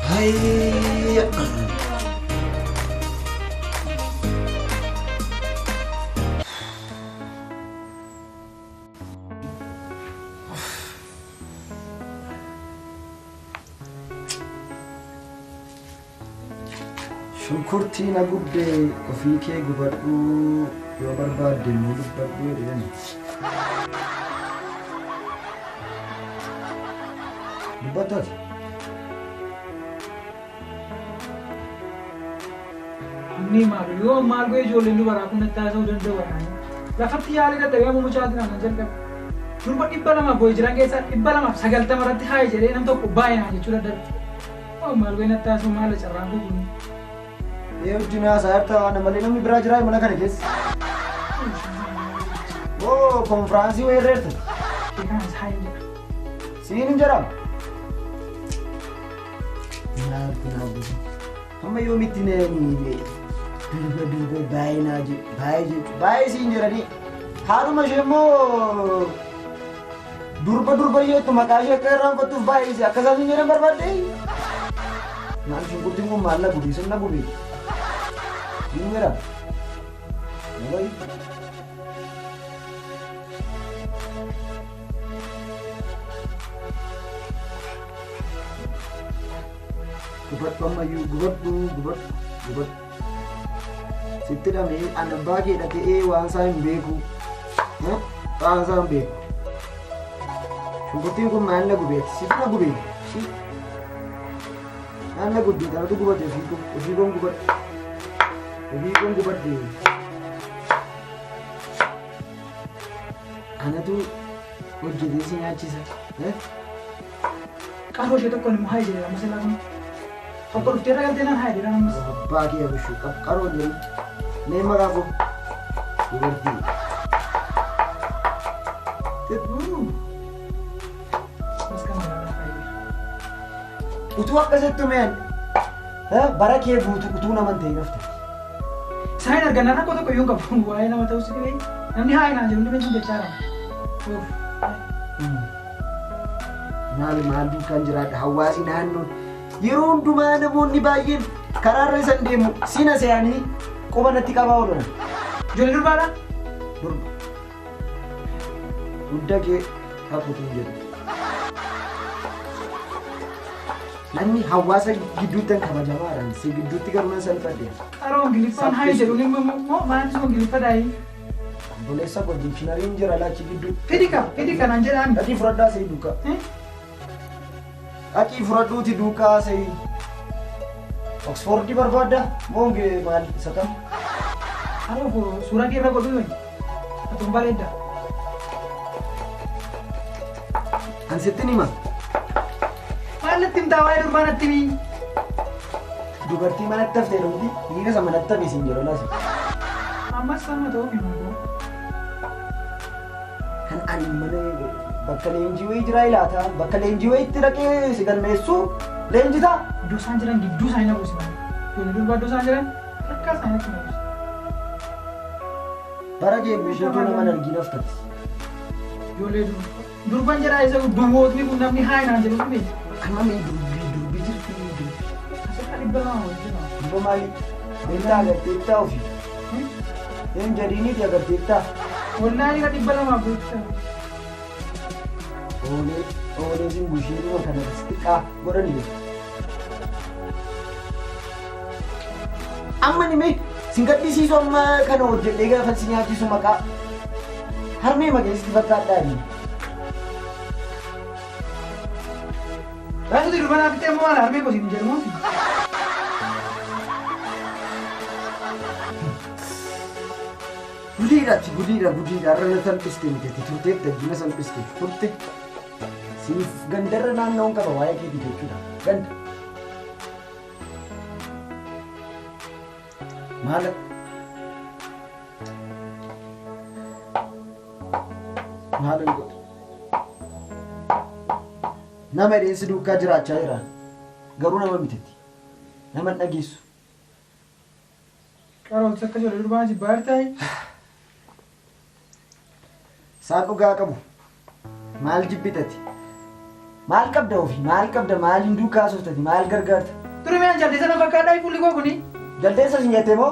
Hayya. Shunkurtii na gubde ofii kee gubadhu yoo barbaadde immoo dubbadhu jedhani. Dubbattu ati? Inni maal yoo maal godhe ijoolleen dubaraa kun natti haasa'uu danda'u waraana. Lafatti yaalii dadhabee amma mucaatiin aannan jalqabe. Durba 200 bo'ee jiran keessaa 290 irratti haayi jedhee nam tokko baay'inaan jechuu dadhabe. Oo maal godhe natti haasa'u maal carraan koo kun. Ee wajjin haasaa jirta ana malee namni biraa jiraa mana kana keessa. Oo konfiraansii wayii irra jirta. Kanaanis haayi jedha. Siin hin jedhamu. Maal kun hawwisu? Hamma yoomitti na durba durba baay'ee naa jedhu baay'ee jedhu baay'ee siin jedhanii haadhuma ishee immoo durba durba jettu maqaa ishee akka irraanfattuuf baay'ee si akka isaan siin jedhan barbaadde. Maal shunkurtiin kun maal na gubii sun na gubii. Siin jedhama. Nabayi. Gubadhu ammayyuu gubadhu gubadhu gubadhu. Sitti dhamee an abbaa keedha ta'ee waan isaa hin beeku. Waan isaa hin beeku. Shunkurtiin kun maal na gubeeti? Situ na gubee? Si. Maal na gubdee? Kanatu gubate ofii koo. Ofii koon gubadhu. Ofii koon gubadhe. Anatu hojjetee si nyaachisa. Qaroo ishee tokkoon immoo hayi jedhee amma silaa kun. Tokko dhuftee irra galtee naan hayi jedhan ammas. Abbaa kee abishuu qaroo jedhu. Mee maqaa koo. Dubartii. Mas kan magaalaa faayidee. Utuu akkasitti mean bara kee guutuu utuu nama hin ta'in hafte. Isaan hin argannaan rakkoo tokko iyyuu hin qabu. Waa'ee nama ta'us dhibee namni haa hinaan jedhu dhibeen sun jechaa jira. Uff. Maal maal duukaan jiraadha hawaasi naannoon yeroo hundumaa namoonni baay'een karaarra isan deemu sina se'anii quba natti qabaa oolan. Ijoollee durbaadha. Durba. Dugda kee hafuutu hin jedhu. Namni hawaasa gidduutti kan kabajamaadhaan si gidduutti garuu nan salphadhe. Qaroo Ingiliffaan hayi jedhu ni immoo maal sun Ingiliffa daa'ii. Obboleessa koo dikshinariin jira laachi gidduutti. Fidika fidika naan jedhaan. Dhaqii fudhadhaa sa'ii duukaa. Dhaqii fudhadhuuti duukaa sa'ii. Oksfoordii barbaadda moo maal isa kam? Qaroo suuraa kee irra godhuu yoon. Atuun bareedda. An sittin hima. Maal natti himtaa waa'ee durbaa natti himi. Dubartii manatti hafte jedhamti dhiira isa manatti hafe siin jedhu laas. Ammas sama ta'uu himu koo. Kan ani mana bakka leenjii wayii jiraa ilaata bakka leenjii wayiitti dhaqee si galmeessu leenjitaa. Iddoo isaan jiran gidduu isaanii na buusi malee. Ijoollee durbaa iddoo isaan jiran rakkaa isaanii natti na buusi. Bara kee guutuu nama hin argin haftati. Ijoollee durban jedhaa isa duwwootni kun namni haa hinaan jedhu kun beeku. Amma mee durbii durbii jirti durbii. Asirraa 200 wal jedhama. Durba maali? Beektaa agarteettaa ofii. Hin jedhiiniiti agarteettaa. Wallaahi irra 200 beektaa. Oolee oolee sin busheedhuma kana xiqqaa godhanii. Amma ni mee sin gaddisiisu amma kana hojjedhee gaafa si nyaachisu maqaa harmee mageessitti fakkaadhaa ni. Raasuti durba naaf itti ammoo maal harmee koo siin jedhu moo? Gudiidha ati gudiidha gudiidha har'a na salphiste miti ati turteetta ejjina salphiste turte. Siif gandarra naanna'uun qaba waa'ee keetii jechuudha ganda. Maal maal godha? Nama dheessi duukaa jiraachaa jira. Garuu nama mitetti. Nama hin dhageessu. Qaroolcha akka ijoollee durbaan jibbaa jirtaa? Isaan dhugaa qabu. Maal jibbitati? Maal qabda ofii? Maal qabda? Maaliin duukaa softati? Maal gargaarta? Turi mi'aan jaldeessa na fakkaadhaa fuulli koo kuni. Jaldeessa sin jettee moo?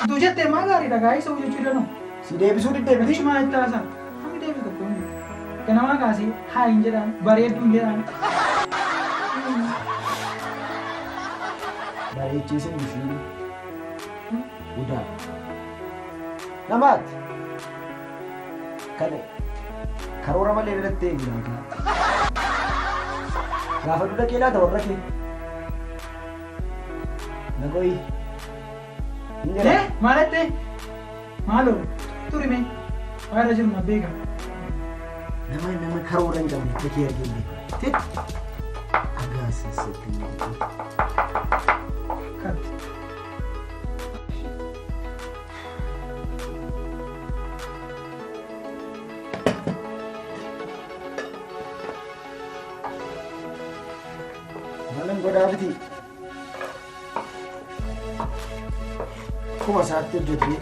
Utuu jettee maal gaariidha gaa'ii isa jechuu danuu. Si deebisuu diddee miti? Maa itti haasaa? Hammi deebisu tokko hin jiru. Ganamaa kaasee haa hin jedhaan bareedduu hin jedhaan. Bareechiisin bishii udaa. Namaatti kan karoora malee irratti eegna. Gaafa dudha kee laata warra kee. Nagooyi. Hin jedha. Maal jettee? Maaloo turi mee waa irra jiru na beeka. Nama nama karoora hin qabne akka kee arginu beeku. Tit. Agaa sassabii. Katti. Maalan godhaa miti. Akkuma isaatti hojjetee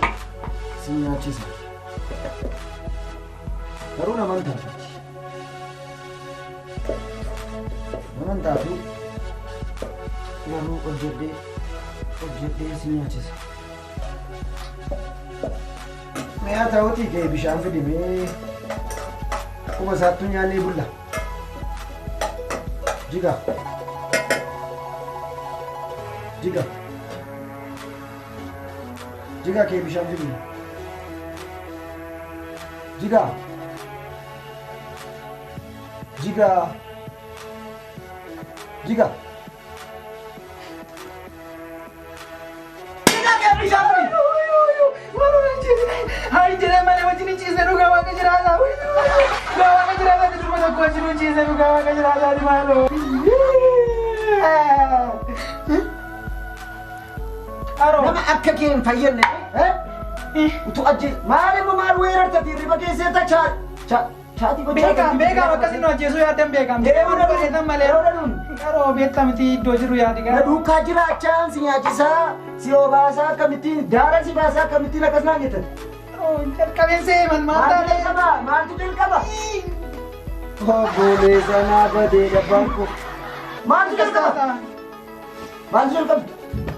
si nyaachisa. Garuu nama hin taatu. Nama hin taatu. Garuu hojjedhee hojjedhee si nyaachisa. Mee haa ta'uutii kee bishaan fidi mee akkuma isaattuu nyaannee bulla. Jiga. Jiga. Jiga kee bishaan fidi. Jiga. Jiga. Jiga. Jiga kee bishaan fidi. Hai jedhee malee wajjin hin ciisne dhugaa waaqa jiraataa. Dhugaa waaqa jiraataa durba tokko wajjin hin ciisne dhugaa waaqa jiraataa maaloo. Qaroo. Nama akka kee hin fayyadne utuu ajjees maal immoo maal weerartati hirriba keessee chaatii gochaa Beekaan beekaan akkasii nu ajjeesuu yaaddan beekaan. Yeroo dhaluun Bareedan malee. yeroo dhaluun Qaroo beektaa miti iddoo jiru yaadi na gara. duukaa jiraachaan si nyaachisaa si obaasaa akkamittiin daara si baasaa akkamittiin akkas naan jettan. Qaroo jalqabeen seeman maal Maaltu taatee? jalqaba? Maaltu jalqaba? Obboleessa naa badee dabbaan koo. Maaltu jalqaba? Maaltu jalqaba?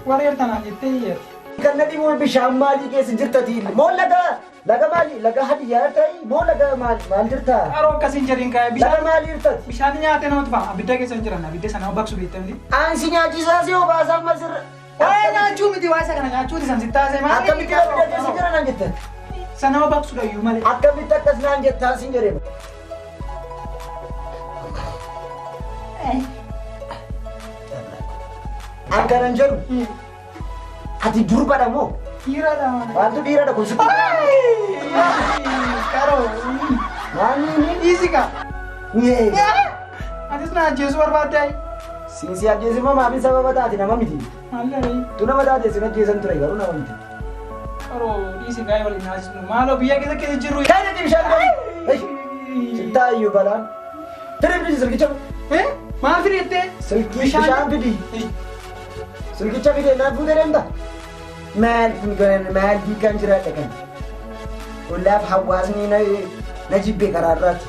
Wareertanaan jettee hiyyeetti. Kan na dhibu bishaan maalii keessa jirtati? Moo laga laga maali? Laga hadiyyaa ta'ii? Moo laga maal maal jirta? Qaroo akkasiin jedhiin kaa'e Laga bishaan maalii jirtati? bishaan nyaatee namatti fa'a abidda keessa hin jiran abidda sana baqsu beektaa miti. Aan si nyaachisaa si obaasaa masirra. Waa'ee nyaachuu miti waa'ee isa kana nyaachuuti san sittaasee maali? Akkamitti abidda keessa jira naan jettan? Sana baqsuudha iyyuu malee. Akkamitti akkas naan jettaan sin jedhee? An kanan jedhu ati durbadha moo? Dhiiradha. Maaltu dhiiradha kun sitti? Qaroo. Maali ni? Dhiisi kaa. Nyee. Atis na ajjeesuu barbaaddaa? Siin si ajjeese moo maafin sababa taate nama miti? Maal daree? Tu nama taate sin ajjeesan ture garuu nama miti. Qaroo dhiisi gaa'ee waliin haasisnu. Maaloo biyya keessa keessa jirru. Kan ati bishaan qabu. Sittaa iyyuu balaan. Fidi fidi silkicha. Maal fidi jettee? Silkii bishaan fidi. Silkicha fidi naan fuutee deemta. Maal kun galan maal duukaan jiraadha kan. Ollaaf hawaasni na jibbe karaa irraati.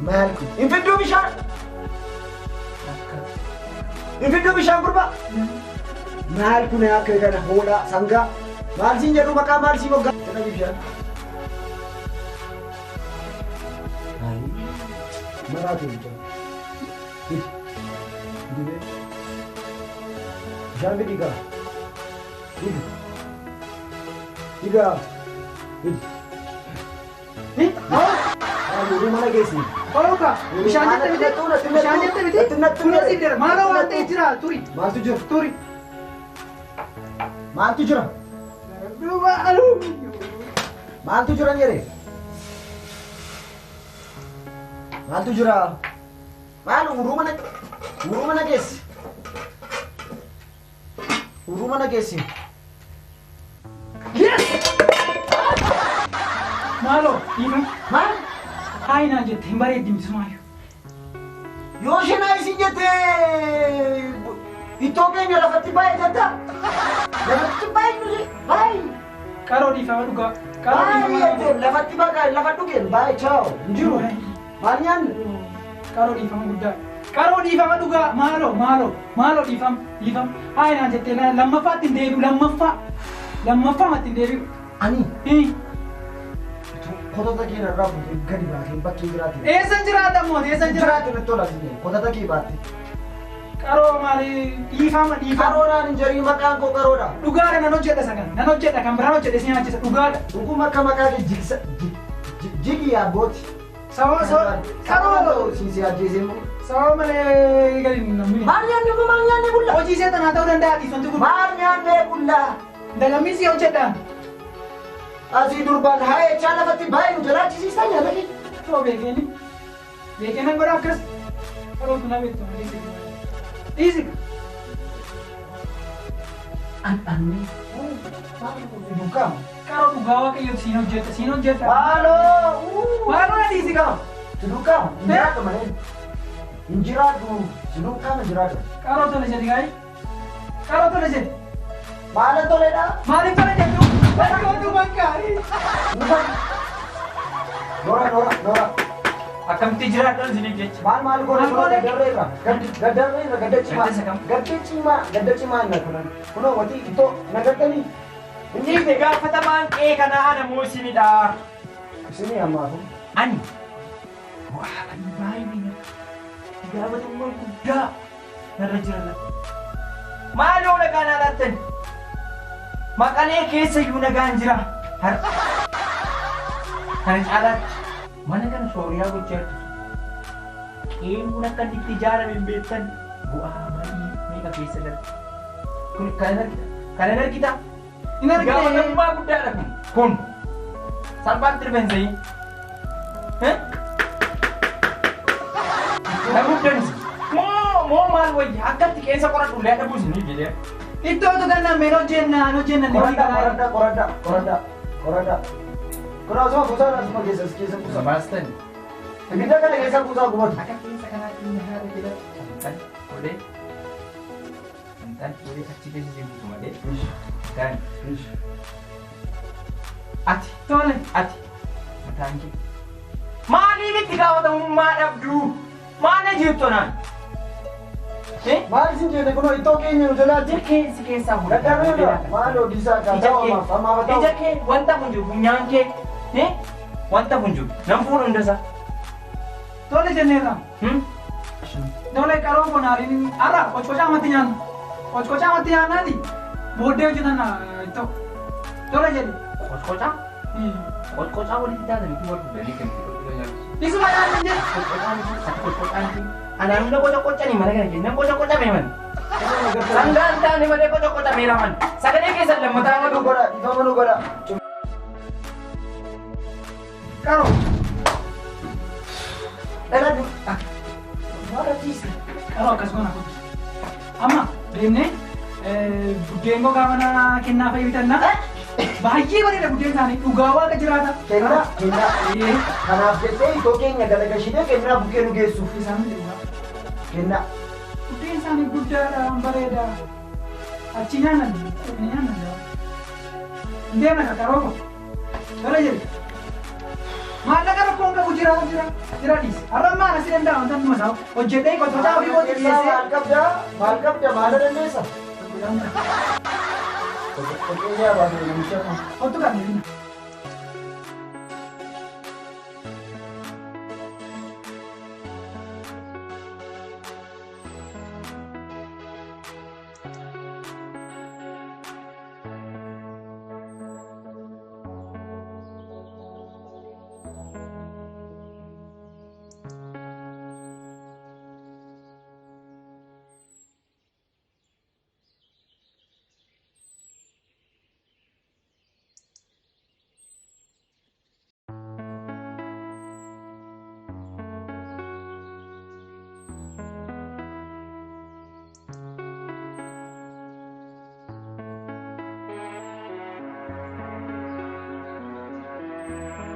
Maal kun? Hin fidduu bishaan. Hin fidduu bishaan gurbaa. Maal kun akka kana hoolaa sangaa. Maal siin jedhu maqaa maal sii moggaa. Kana bishaan. Maraatu bishaan. Fidi. Fidi. Bishaan fidi gaa. Fidi. Digaa. Fidi. Maal mana geessi? Oluka bishaan jette miti. Bishaan jette miti. Kunis jira. Maaloo waan ta'e jira turi. Maaltu jira? Turi. Maaltu jira? Maaltu jira jedhe? Maaltu jira? Maal Uruma uruma na geessi. Uruma na geessi. Yes! Maaloo dhiifama. Maal? Haayi naan jette hin bareeddi miti sumaayyuu. Yoo isheen haa isin jette ittoo keenya lafatti baay'ee jetta. Lafatti baay'ee baay'ee. Qaroo dhiifama dhugaa. Qaroo dhiifama. Baay'ee lafatti baay'ee lafa dhugeen baay'ee chaawo hin jiru. Maal nyaanni? Qaroo dhiifama guddaa. Qaroo dhiifama dhugaa maaloo maaloo maaloo dhiifama dhiifama. Haayi naan jette lammaffaatti hin deebi'u lammaffaa lammaffaamatti hin deebi'u. Ani kotota kee irraa fuutee gadi baatee bakkee jiraate. Eessa jiraata moo eessa jiraata? Jiraate natti tola siin kotota kee baatte. Qaroo maali dhiifama dhiifama. Qaroodhaan hin jirin maqaan koo qaroodha. Dhugaadha nan hojjedha isa kana nan hojjedha kan biraan hojjedhe si nyaachisa dhugaadha. Dhuguma akka maqaa kee jigsa jigi abbooti. Sababa sababa qaroo Siin ajjeesee immoo. sababa malee gadi namni. Maal nyaanne immoo maal nyaanne bulla? Hojii see tanaa ta'uu danda'a dhiisonti kun. Maal nyaanne bulla? Dagamii si hojjedha. Asii durbaan haa jechaa lafatti baay'ee nu jalaachisiistaa nyaata kee. Too beekeeni beekee nan godha akkas. Qarootu na beektu malee si. Dhiisi. An duukaa. Qaroo dhugaa waaqayyooti siin hojjedha siin hojjedha. Maaloo. Maaloo na dhiisi qaba. Si duukaa hin jiraatu malee. Hin jiraatu si duukaa hin jiraatu. Qaroo tole jedhi gaa'ii. Qaroo tole jedhi. Maala toledha. Maaliif tole jettu? Bakka bakka. Noora noora noora. Akkamitti jiraadhaan isiniif jecha. Maal maal goona Maal goone? gaddarree irra gaddarree irra gadda cimaa Gadda isa kam? gadda cimaa gadda cimaa inni kunan kunoo watii ittoo nagartanii Inni itti gaafatamaan qe'ee kanaa ana moo isinidha? isinii ammaafu Ani waa ani baay'ee gaafatamummaan guddaa narra jira lafa. Maaloo nagaa naa laattan? Maqalee keessa iyyuu nagaan jira. Har'a kana caalaatti mana kana sooriyaa gochaa jirtu. Qe'een kun akka inni itti ijaarame hin beektan bu'aa ba'ii meeqa keessa darbe. Kun kanan argita. Kanan argita. Hin argine. Gaafatamummaa guddaadha kun. Kun salphaatti rifeensa. Na guddanis. Moo moo maal wayya akkatti qeensa qoradhu illee adda buusanii jedhee. Ittootu kan nameen hojjenna hojjenna qoradha qoradha qoradha qoradha qoradha kunoo asuma kuusaa asuma keessa keessa kuusaa Baastan. ibidda kana keessa kuusaa gubatu Akka qeensa kanaatti inni haala jedha. Kan olee. Kan olee achi keessa si buusu malee. Kan ati Tole. ati mataan kee. Maaliif itti gaafatamummaa dhabduu? Maal na jettu naan? Maal isin jette kunoo ittoo keenya nu jalaatti Ija kee si keessaa gaddarree irra maal hojii akka Ija ta'u kee ammaaf ammaaf ta'u ija kee wanta kun jiru funyaan kee wanta kun jiru nan fuudha hundasaa. Tole jenneerra. Tole qaroo bonaariin har'a qoccocaa amatti nyaanna. Qoccocaa amatti nyaannaati booddee hojjetan ittoo. Tole jedhi. Qoccocaa qoccocaa walitti taatanitti wal fuudhanii kan itti qoccocaa nyaatu. Isuma nyaanna jedhe. Qoccocaa miti ati qoccocaa miti. Anaan hunda qoca qocanii mana kana keessa nan qoca qocame man. Sangaan taane malee qoca qocameera man. Sagalee keessan lammataa Dhiifama nu godha dhiifama nu godha. Qaroo. Dhala maal ajjeese? Qaroo akkas goona kottu. Amma deemnee buddeen gogaa mana kennaa fa'i bitannaa. Baay'ee bareeda buddeen isaanii dhugaa waaqa jiraata. Kennaa kennaa. Ee Kanaaf jettee ittoo keenya galagashitee kennaa bukkee nu geessuuf. Isaan miti dhugaa. Kennaa. Buddeen isaanii guddaadha bareeda. Achi nyaannan ni nyaannan. Deemna qaroo ko. Tole jedhi. Maallaqa rakkoon qabu jira jira jira dhiisi. Har'a maal asii danda'a wanta dhuma isaa hojjedhee qoccocaa ofii kootii dhiyeessee. Maal qabda? Maal qabda? Maal dandeessa? Qoqqoqqee baasee namicha kun. Kottu qabne.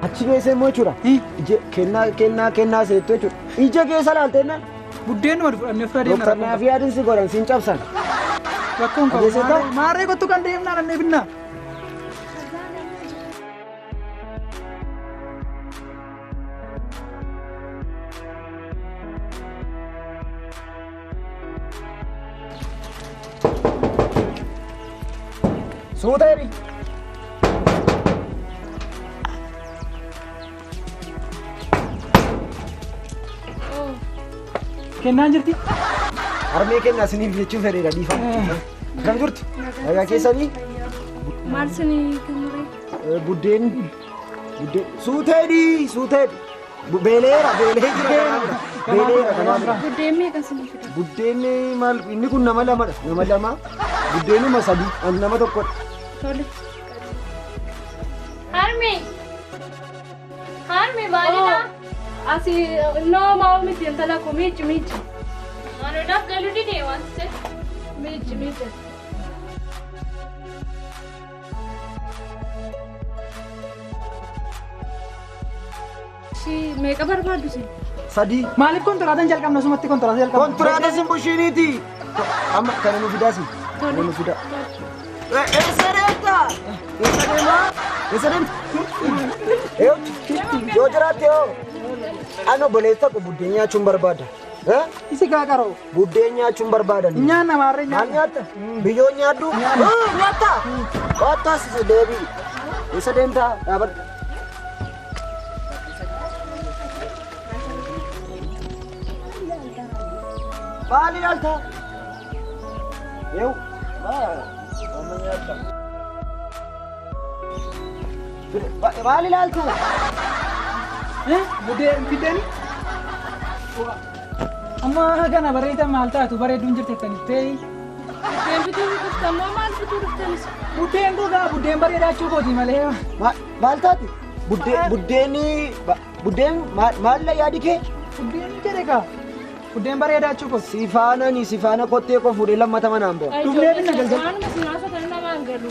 Achi keessa immoo jechuudha. Ija kennaa kennaa kennaa seettu jechuudha. Ija keessa laalteenna. Buddeen numa fudhannee fira deemna. Dooktar Naafii yaadin si godhan siin cabsan. Rakkoon qabu. Dhageessita? Maarree kottu kan deemnaa dhannee binnaa. Suuta eri. Kennaan jirti? Harmee kennaa isiniif jechuu fedheera dhiifama. Akkam jirtu? Nagaa keessanii? Maal isinii kennure? Buddeen buddeen suuteedhi suuteedhi. Beeleera beelee jira. Beeleera kanaaf. Buddeen meeqa isinii fida? Buddeen maal inni kun nama lamadha. Nama lama. Buddeenuma sadi ani nama tokkodha. Tole. Harmi! Harmi maalidha? Asii noo maa miti intala koo miici miici. Manoodhaaf galuu didee wanti ta'e. Miici miici. Ishii meeqa barbaaddu isin? Sadi. Maaliif kontiraatan jalqabna sumatti kontiraata jalqabna? Kontiraata sin bushiiniiti. Amma kana nu fidaasi. Kana nu fida. Eessa deemta? Eessa deemaa? Eessa deemta? Yoo jiraatte yoo. Ani obboleessa koo buddeen nyaachuun barbaada. Isi gaa qaroo. Buddeen nyaachuun barbaadan. Nyaanna maarree Maal nyaanna. nyaatta? Biyyoon nyaaddu? Nyaatta? Qottaas deebii. Eessa deemta? Dhaabadhu. Maal ilaalta? Eewu. Maal nyaatta? Maal ilaalta? Buddeen fiddeeni? Amma kana bareeda maal taatu bareeduun jirti jettanii ta'e. Buddeen bituu dhuftan moo maal bituu dhuftanis? Buddeen gogaa buddeen bareedaachuu kooti malee. Maal taati? Buddeen buddeen maal yaadi kee? Buddeen jedhe kaa. Buddeen bareedaachuu kooti. Si faana ni si faana kottee koo fuudhee lammata manaan ba'a. Dhufnee binna galgala. Waanuma isin haasoftan nama hin galu.